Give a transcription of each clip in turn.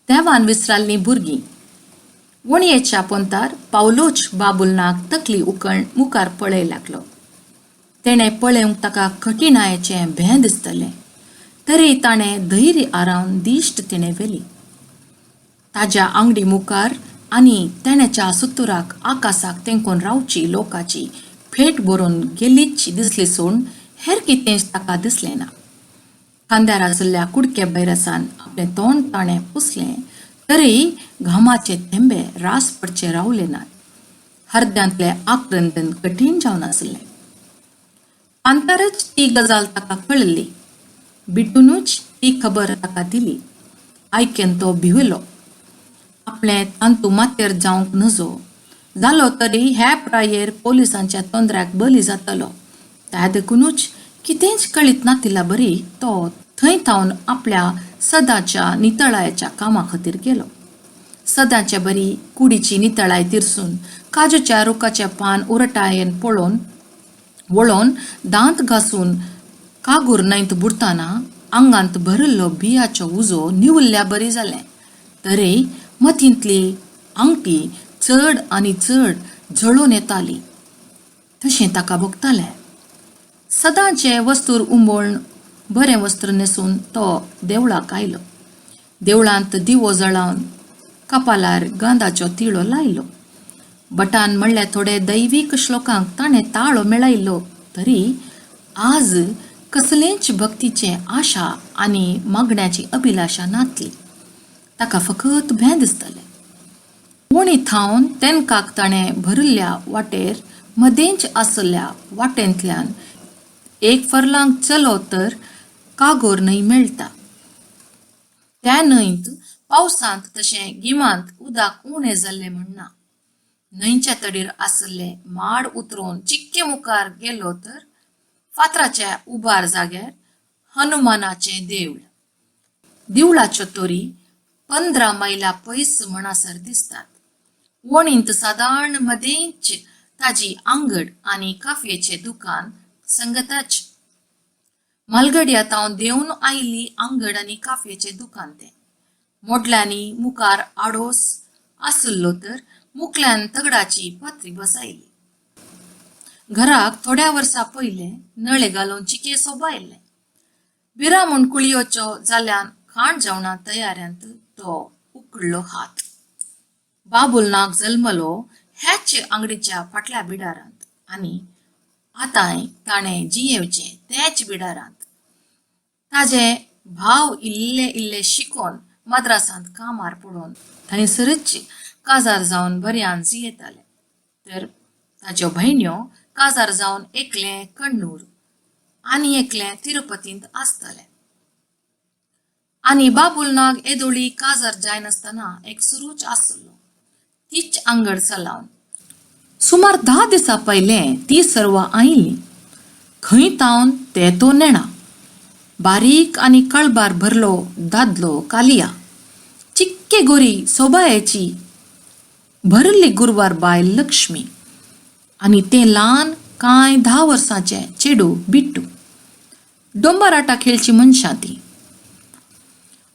देवान विसराल्लीं भुरगीं. वणयेच्या पोंतार पावलोच बाबुलनाक तकली उकण मुखार पळय लागलो. तेणें पळेवंक ताका कठिणायेचें भें दिसतलें. तरी ताणें धैर्य आरावन दिश्ट तिणें व्हेली. ताज्या आंगडी मुखार आनी तेण्याच्या सुतुराक आकासाक तेंकून रावची लोकाची फेट भरून गेल्लीच दिसली सोडून हेर कितेंच ताका दिसलें ना. खांद्यार आशिल्ल्या कुडक्या बैरसान आपलें तोंड ताणें पुसलें तरी घामाचे थेंबे रास पडचे रावले नात. हरद्यांतलें आक्रंदन कठीण जावन आशिल्लें. पांतारच ती गजाल ताका कळिल्ली. बिटूनूच ती खबर ताका दिली. आयकून तो भिवलो. आपलें तांतू मातेर जावंक नजो जालो तरी ह्या पिरायेर पोलिसांच्या तोंदऱ्याक बली जातलो. त्या देखुनूच कितेंच कळीत नातिल्ल्या बरी तो थंय थावन आपल्या सदांच्या नितळायेच्या कामा खातीर गेलो. सदांचे बरी कुडीची नितळाय तिरसून काजूच्या रुखाचें पान उरटायेन पळोवन वळोवन दांत घासून कागूर न्हंयत बुडतना आंगांत भरिल्लो बियाचो उजो निवल्ल्या बरी जालें. तरी मतींतली आंगठी चड आनी चड जळून येताली. तशें ताका भोगतालें. सदांचें वस्तूर उंबोळ्न बरें वस्त्र न्हेसून तो देवळाक आयलो. देवळांत दिवो जळावन कपालार गंधाचो तिळो लायलो. भटान म्हणल्या थोडे दैवीक श्लोकांक ताणें ताळो मेळयलो तरी आज कसलेंच भक्तीचें आशा आनी मागण्याची अभिलाशा नातली. ताका फकत भें दिसतलें. वणी थावन तेनकाक ताणें भरिल्ल्या वाटेर मदेंच आसल्या वाटेंतल्यान एक फर्लांग चलो तर कागोर न्हंय मेळटा. त्या न्हंयत पावसांत तशें गिमांत उदक उणें जाल्लें म्हण ना. न्हंयच्या तडीर आसले माड उतरून चिक्के मुखार गेलो तर फातराच्या उबार जाग्यार हनुमानाचें देवूळ. देवळाच्यो तोरी 15 मैलां पयस म्हणसर दिसतात. वणींत सादारण मदेंच ताजी आंगड आनी काफयेचें दुकान संगताच. म्हालगड्या तावन देंवन आयिल्ली आंगड आनी काफयेचें दुकान तें. मोडल्यांनी मुखार आडोस आसलो तर मुकल्यान तगडाची पत्री बसायली. घराक थोड्या वर्सां पयलें नळे घालून चिके सोबायल्लें. बिरामूण कुळयोचो जाल्यान खाण जेवणा तयाऱ्यांत तो उकडलो हात. बाबूल नाग जल्मलो ह्याच आंगडीच्या फाटल्या बिडारांत आनी आतांय ताणें जियेवचें त्याच बिडारांत. ताजे भाव इल्ले इल्ले शिकोवन मद्रासांत कामार पडून थंयसरच काजार जावन बऱ्यान जियेताले. तर ताज्यो भयण्यो काजार जावन एकलें कण्णूर आनी एकलें तिरुपतींत आसतालें. आनी बाबूल नाग येदोळी काजार जायनासतना एक सुरूच आसलो. तीच आंगड चलावन. सुमार 10 दिसां पयलें ती सर्वां आयिल्लीं. खंय तावन ते तो नेणा. बारीक आनी कळबार भरलो दादलो कालिया. चिक्के गोरी सोबायेची भरिल्ली गुरवार बायल लक्ष्मी आनी तें ल्हान कांय 10 वर्सांचें चेडू बिट्टू. डोंबराटा खेळची मनशां तीं.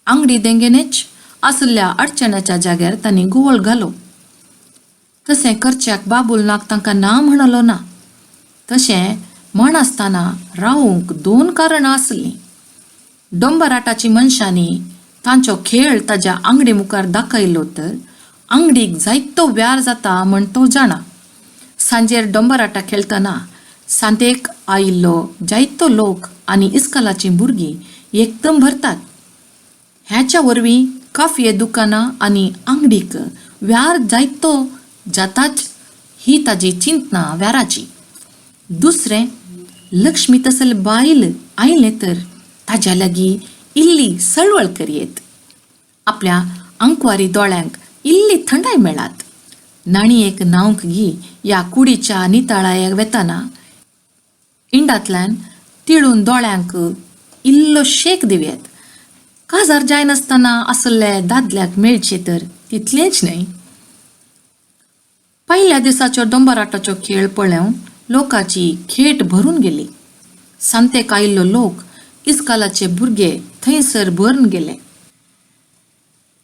आंगडी देंगेनच आशिल्ल्या अडचण्याच्या जाग्यार तांणी गुवळ घालो. तशें करच्याक बाबूल नाग तांकां ना म्हणलो ना. तशें म्हण आसतना रावूंक 2 कारणां आसलीं. डोंबराटाची मनशांनी तांचो खेळ ताज्या आंगडी मुखार दाखयलो तर आंगडीक जायतो व्यार जाता म्हण तो जाणा. सांजेर डोंबराटा खेळटना सांतेक आयिल्लो जायतो लोक आनी इस्कालाचीं भुरगीं एकदम भरतात. ह्याच्या वरवीं काफये दुकानां आनी आंगडीक व्यार जायतो जाताच ही ताजी चिंतना व्याराची. दुसरें, लक्ष्मी तसल बायल आयलें तर ताज्या लागीं इल्ली सळवळ करयेत. आपल्या आंकवारी दोळ्यांक इल्ली थंडाय मेळात. नाणयेक न्हावंक गी ह्या कुडीच्या नितळायेक वेतना इंडांतल्यान तिळून दोळ्यांक इल्लो शेक दिवयेत. काजार जायनासतना आसले दादल्याक मेळचे तर तितलेंच न्हय. पयल्या दिसाचो डोंबराटाचो खेळ पळोवन लोकाची खेट भरून गेली. सांतेक आयिल्लो लोक इस्कालाचे भुरगे थंयसर भरून गेले.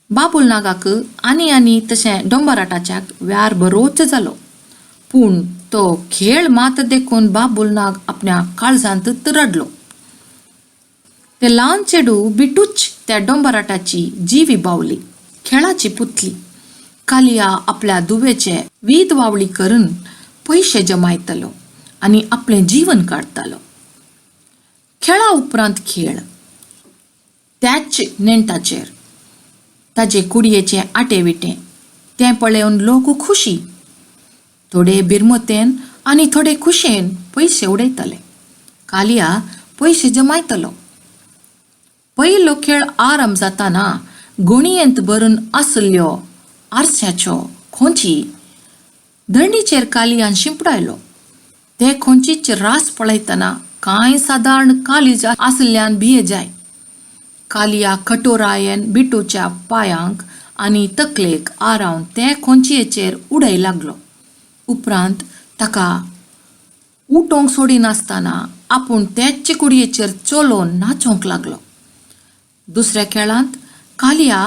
बाबूल नागाक आनी आनी तशें डोंबराटाच्याक व्यार बरोच जालो. पूण तो खेळ मात देखून बाबूल नाग आपल्या काळजांतच रडलो. तें ल्हान चेडूं बिटूच त्या डोंबराटाची जिवी बावली, खेळाची पुतली. कालिया आपल्या दुवेचे वीद वावळी करून पयशे जमायतालो आनी आपलें जीवन काडटालो. खेळा उपरांत खेळ त्याच नेण्टाचेर ताजे कुडयेचे आटे विटे तें पळोवन लोक खुशी, थोडे बिरमतेन आनी थोडे खुशयेन पयशे उडयताले. कालिया पयशे जमायतलो. पयलो खेळ आरंभ जाताना गोणयेंत भरून आशिल्ल्यो आरश्याच्यो खोंची धरणीचेर कालियान शिंपडायलो. ते खोंचीच रास पळयतना कांय सादारण कालीज आशिल्ल्यान भिये जाय. कालिया कठोरायेन बिटूच्या पांयांक आनी तकलेक आरावन ते खोंचयेचेर उडय लागलो. उपरांत ताका उठोवंक सोडिनासतना आपूण तेच कुडयेचेर चलोवन नाचोवंक लागलो. दुसऱ्या खेळांत कालिया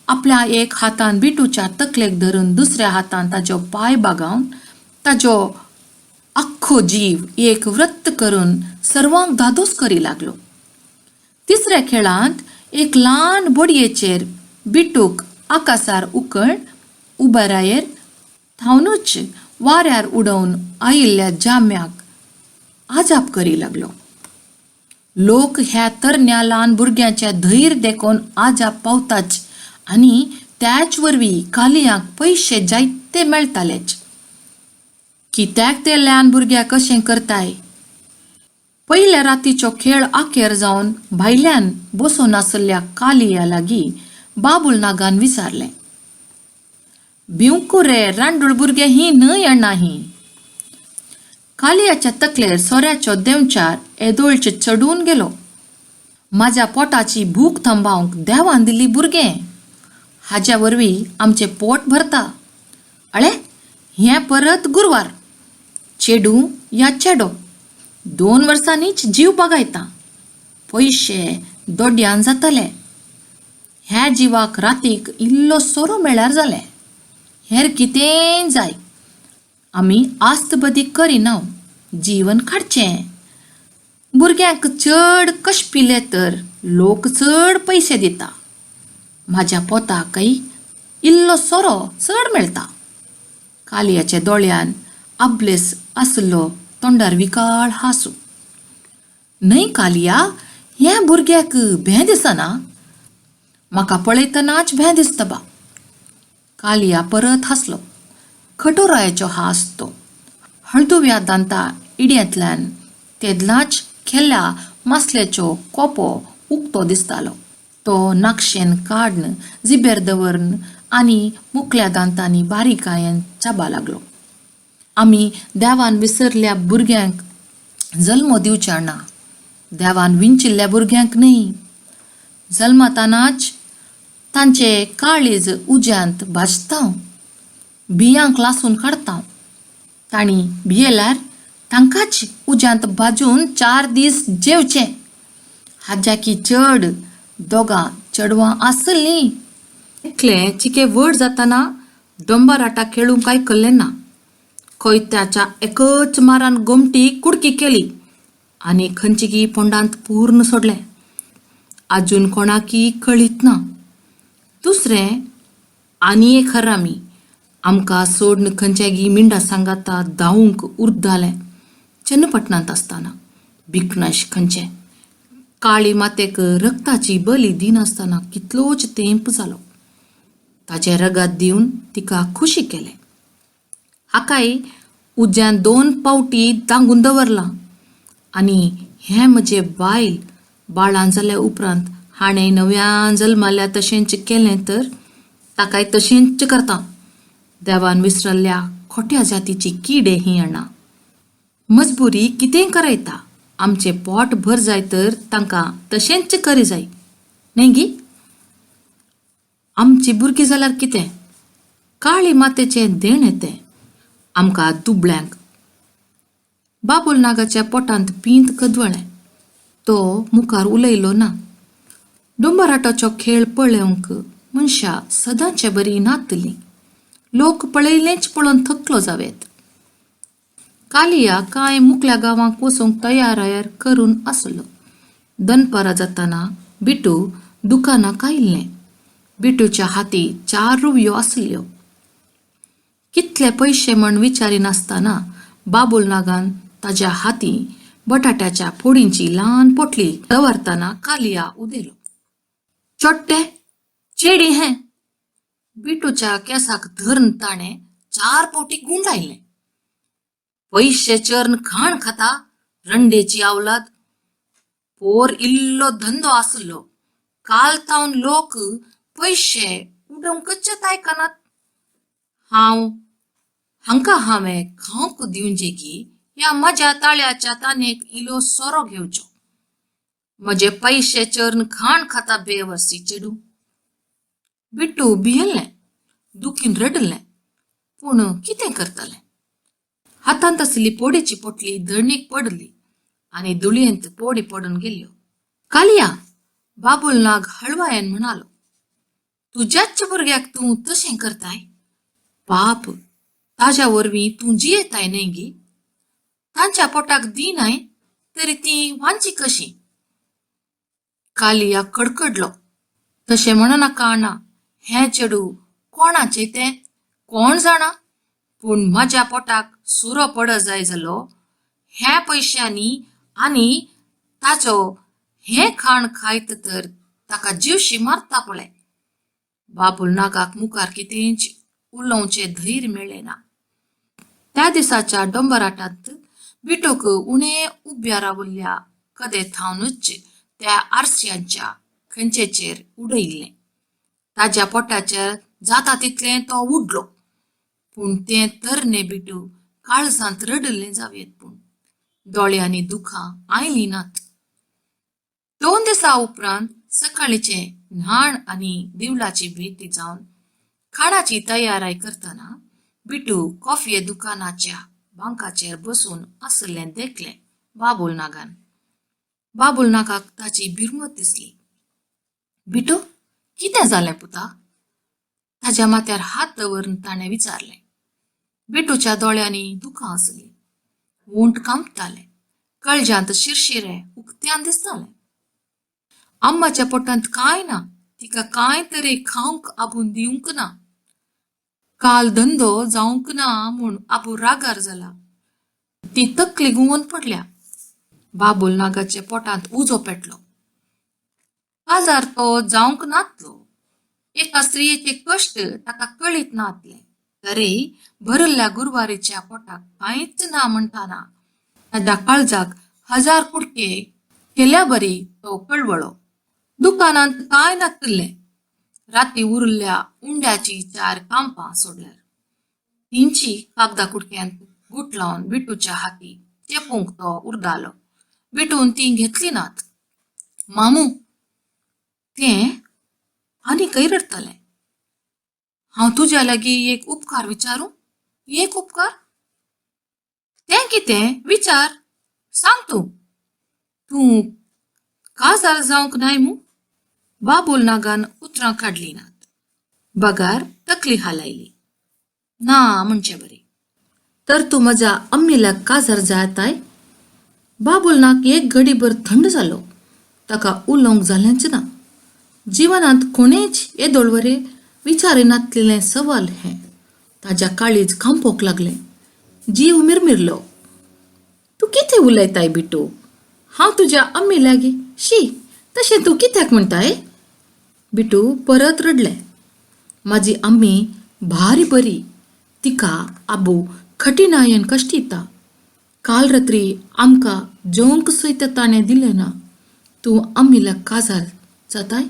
आपल्या एक हातान बिटूच्या तकलेक धरून दुसऱ्या हातान ताजो पांय बागावन ताजो आख्खो जीव एक वृत्त करून सर्वांक धादोस करी लागलो. तिसऱ्या खेळांत एक ल्हान बोडयेचेर बिटूक आकासार उकळ उबारायेर थावनूच वाऱ्यार उडोवन आयिल्ल्या जाम्याक आजाप करी लागलो. लोक ह्या तरण्या ल्हान भुरग्यांचे धैर्य देखून आजाप पावताच आनी त्याच वरवीं कालियांक पयशे जायते मेळटालेच. कित्याक ते ल्हान भुरग्याक कशें करताय? पयल्या रातीचो खेळ आखेर जावन भायल्यान बसून आशिल्ल्या कालिया लागीं बाबूल नागान विचारलें, भिवकुरे रांडूळ भुरगे ही न्हय अण्णा ही. कालियाच्या तकलेर सोऱ्याचो देंवचार येदोळचे चडून गेलो. म्हाज्या पोटाची भूक थांबावंक देवान दिल्ली भुरगें, हाज्या वरवीं आमचें पोट भरता. अळे हें परत गुरवार, चेडूं या चेडो, 2 वर्सांनीच जीव बागायता, पयशे दोड्यान जातले. ह्या जिवाक रातीक इल्लो सोरो मेळ्यार जालें, हेर कितेंय जाय. आमी आस्त बदी करिना, जीवन काडचें. भुरग्यांक चड कशपिले तर लोक चड पयशे दिता. म्हाज्या पोताकय इल्लो सोरो चड मेळटा. कालियाच्या दोळ्यान आबलेस आसलो, तोंडार विकाळ हांसू. न्हय कालिया, ह्या भुरग्याक भें दिसना? म्हाका पळयतनाच भें दिसता बा. कालिया परत हांसलो. खटोरायाचो हांस तो. हळदुव्या दांता इड्यांतल्यान तेदलाच खेल्ल्या मासल्याचो कोपो उक्तो दिसतालो. तो नाकशेन काडन जिबेर दवरन आनी मुकल्या दांतांनी बारीकायेन चाबा लागलो. आमी देवान विसरल्या भुरग्यांक जल्म दिवच्या ना, देवान विंचिल्ल्या भुरग्यांक न्हय. जल्मतानाच तांचे काळीज उज्यांत भाजता, बियांक लासून काडता. तांणी भियेल्यार तांकांच उज्यांत भाजून 4 दीस जेवचे. हाज्याकी चड दोगां चेडवां आसलीं. एकलें चिके व्हड जाताना डोंबराटा खेळूंक आयकल्लें ना. कोयत्याच्या एकच मारान गोमटी कुडकी केली आनी खंयचेगी फोंडांत पूर्ण सोडलें. आजून कोणाकी कळीत ना. दुसरें आनी एक हरामी आमकां सोडून खंयच्यागी मिंडा सांगाता धांवूंक उरतालें. चन्नपटणांत आसतना बिकणाश खंयचें काळी मातेक रक्ताची बली दिनासतना कितलोच तेंप जालो. ताचें रगात दिवन तिका खुशी केलें. हाकाय उज्यान 2 पावटी दांगून दवरलां आनी हें म्हजें बायल बाळान जाल्या उपरांत हाणें नव्यान जल्माल्या तशेंच केलें तर ताकाय तशेंच करता. देवान विसरल्ल्या खोट्या जातीची किडे ही अण्णा. मजबुरी कितेंय करयता, आमचें पोट भर जाय तर तांकां तशेंच करी जाय न्हय गी? आमची भुरगीं जाल्यार कितें काळी मातेचें देणें तें आमकां दुबळ्यांक. बाबूल नागाच्या पोटांत पींत कदवळें. तो मुखार उलयलो ना. डोंबराटाचो खेळ पळोवंक मनशां सदांचे बरी नातलीं. लोक पळयलेंच पळोवन थकलो जावयेत. कालिया कांय मुकल्या गांवांक वचूंक तयारायार करून आसलो. दनपारां जाताना बिटू दुकानाक आयिल्लें. बिटूच्या हाती चार रुवयो आसल्यो. कितले पयशे म्हण विचारिनासतना बाबूल नागान ताज्या हाती बटाट्याच्या फोडींची ल्हान पोटली दवरतना कालिया उदेलो. चोट्टे, चेडी हें! बिटूच्या केंसाक धरून ताणें चार फावटी गुंडायलें. पयशे चेर्न खाण खाता, रंडेची आवलाद! पोर इल्लो धंदो आसलो, काल थावन लोक पयशे उडोवंकच आयकनात. हांव हांकां हांवें खावंक दिवंचेगी या म्हज्या ताळ्याच्या तानेक इलो सोरो घेवचो? म्हजे पयशे चेर्न खाण खाता बेवर्सी चेडूं! बिट्टू भियेल्लें, दुखीन रडलें, पूण कितें करतलें? हातांत आशिल्ली पोडीची पोटली धरणीक पडली आनी धुळयेंत पोडी पडून गेल्यो. कालिया, बाबूल नाग हळवायन म्हणालो, तुज्याच भुरग्याक तूं तशें करताय? पाप, ताज्या वरवीं तूं जियेताय न्हय गी? तांच्या पोटाक दिनाय तरी तीं वांची कशीं? कालिया कडकडलो, तशें म्हणनाका अण्णा, हें चेडूं कोणाचें तें कोण जाणा, पूण म्हज्या पोटाक सुरो पड जाय जालो ह्या पयशांनी आनी ताचो हें खाण खायत तर ताका जिवशी मारता पळय. बाबूल नागाक मुखार कितेंच उलोवचें धैर्य मेळ्ळें ना. त्या दिसाच्या डोंबराटांत बिटूक उणें उब्या रावल्ल्या कदे थावनूच त्या आरश्यांच्या खंचेचेर उडयिल्लें. ताज्या पोटाचेर जाता तितलें तो उडलो, पूण तें तरणे बिटू काळजांत रडिल्लें जावयेत, पूण दोळ्यांनी दुखां आयलीं नात. 2 दिसां उपरांत सकाळीचें न्हाण आनी दिवलाची भेटी जावन खाणाची तयाराय करतना बिटू कॉफये दुकानाच्या बांकाचेर बसून आशिल्लें देखलें बाबूल नागान. बाबूल नागाक ताची बिरमत दिसली. बिटू, कितें जालें पुता? ताज्या माथ्यार हात दवरून ताणें विचारलें. बिटूच्या दोळ्यांनी दुखां आसलीं, वोंट कांपताले, कळजांत शिरशिरे उक्त्यान दिसताले. अम्माच्या पोटांत कांय ना, तिका कांय तरी खावंक आबून दिवंक ना. काल धंदो जावंक ना म्हूण आबू रागार जाला, ती तकली घुंवोन पडल्या. बाबूल नागाच्या पोटांत उजो पेटलो. काजार तो जावंक नातलो, एका स्त्रियेचे कश्ट ताका कळीत नातले, तरी भरिल्ल्या गुरवारीच्या पोटाक कांयच ना म्हणटाना ताज्या काळजाक 1000 कुडके केल्या बरी तो कळवळो. दुकानांत कांय नातिल्लें, राती उरिल्ल्या उंड्याची 4 कांपां सोडल्यार. तींची कागदा कुडक्यांत गुट लावन बिटूच्या हाती चेपूंक तो उरदालो. बिटून तीं घेतली नात. मामू, तें आनीकय रडटलें. हांव तुज्या लागीं एक उपकार विचारूं? एक उपकार? तें कितें विचार, सांग तूं. तूं काजार जावंक नाय मू? बाबूल नागान उतरां काडलीं नात, बगार तकली हालायली, ना म्हणचे बरी. तर तूं म्हज्या अम्मीला काजार जाताय? बाबूल नाग एक घडीभर थंड जालो. ताका उलोवंक जालेंच ना. जिवनांत कोणेच येदोळवरे विचारिनातलें सवाल हें. ताज्या काळीज कांपोंक लागलें, जीव मिरमिरलो. तूं कितें उलयताय बिटू? हांव तुज्या अम्मी लागीं शी, तशें तूं कित्याक म्हणटाय? बिटू परत रडलें. म्हाजी अम्मी भारी बरी, तिका आबू कठिणायेन कश्टिता. काल रात्री आमकां जेवंक सयत ताणें दिलें ना. तूं अम्मीला काजार जाताय?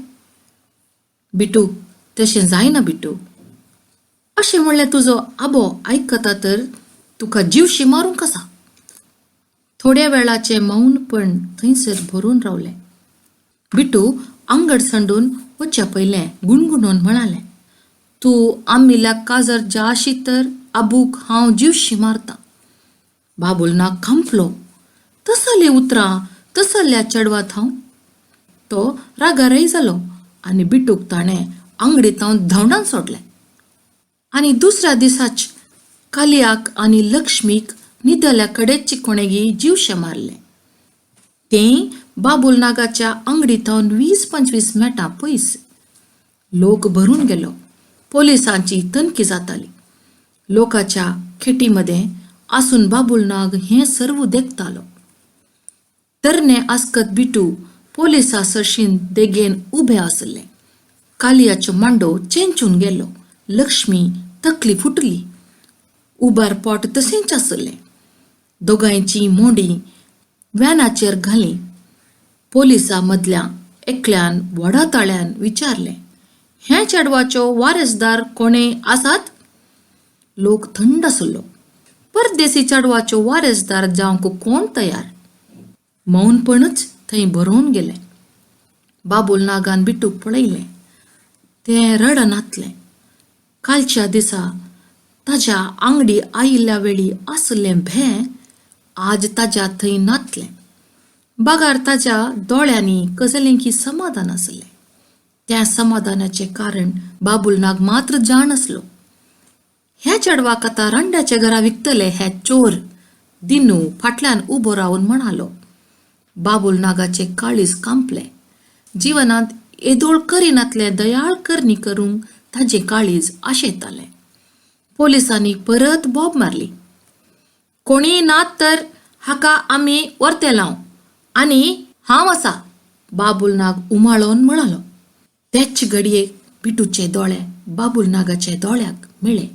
बिटू, तशें जायना बिटू. अशें म्हणलें तुजो आबो आयकता तर तुका जिवशी मारूंक आसा. थोड्या वेळाचें मौनपण थंयसर भरून रावलें. बिटू आंगड सांडून वचच्या पयलें गुणगुणून म्हणालें, तूं आम्मीला काजार जाशी तर आबूक हांव जिवशी मारतां. बाबूल नाग खांपलो. तसलीं उतरां तसल्या चेडवांत हांव. तो रागारय जालो आनी बिटूक ताणें आंगडीतावन धांवडावन सोडलें. आनी दुसऱ्या दिसाच कालयाक आनी लक्ष्मीक न्हिदल्या कडेच कोणेगी जिवशें मारलें. तें बाबूल नागाच्या आंगडी थावन 20-25 मेटां पयस. लोक भरून गेलो. पोलिसांची तनखी जाताली. लोकाच्या खेटी मदें आसून बाबूल नाग हें सर्व देखतालो. तरणे आस्कत बिटू पोलिसा सरशीन देगेन उबे आसले. कालियाचो मांडो चेंचून गेलो. लक्ष्मी तकली फुटली. उबार पोट तशेंच आसलें. दोगांयची मोडी व्हॅनाचेर घाली. पोलिसा मदल्या एकल्यान व्हडा ताळ्यान विचारलें, हें चेडवाचो वारेसदार कोणेय आसात? लोक थंड आसलो. परदेसी चेडवाचो वारेसदार जावंक कोण तयार? मौनपणच थंय भरोवन गेलें. बाबूल नागान बिटूक पळयलें. तें रडनातलें. कालच्या दिसा ताज्या आंगडी आयिल्ल्या वेळी आसलें भें आज ताज्या थंय नातलें. बागार ताज्या दोळ्यांनी कसलेंकी समाधान आसलें. त्या समाधानाचें कारण बाबूल नाग मात्र जाण आसलो. ह्या चेडवाक आतां रांड्याच्या घरा विकतले हे चोर, दिनू फाटल्यान उबो रावन म्हणालो. बाबूल नागाचें काळीज कांपलें. जिवनांत येदोळ करिनातले दयाळ करणी करूंक ताजें काळीज आशेतालें. पोलिसांनी परत बोब मारली, कोणीय नात तर हाका आमी व्हरतेलांव आनी हांव आसा, बाबूल नाग उमाळोन म्हणालो. तेच घडयेक बिटूचे दोळे बाबूल नागाच्या दोळ्याक मेळ्ळे.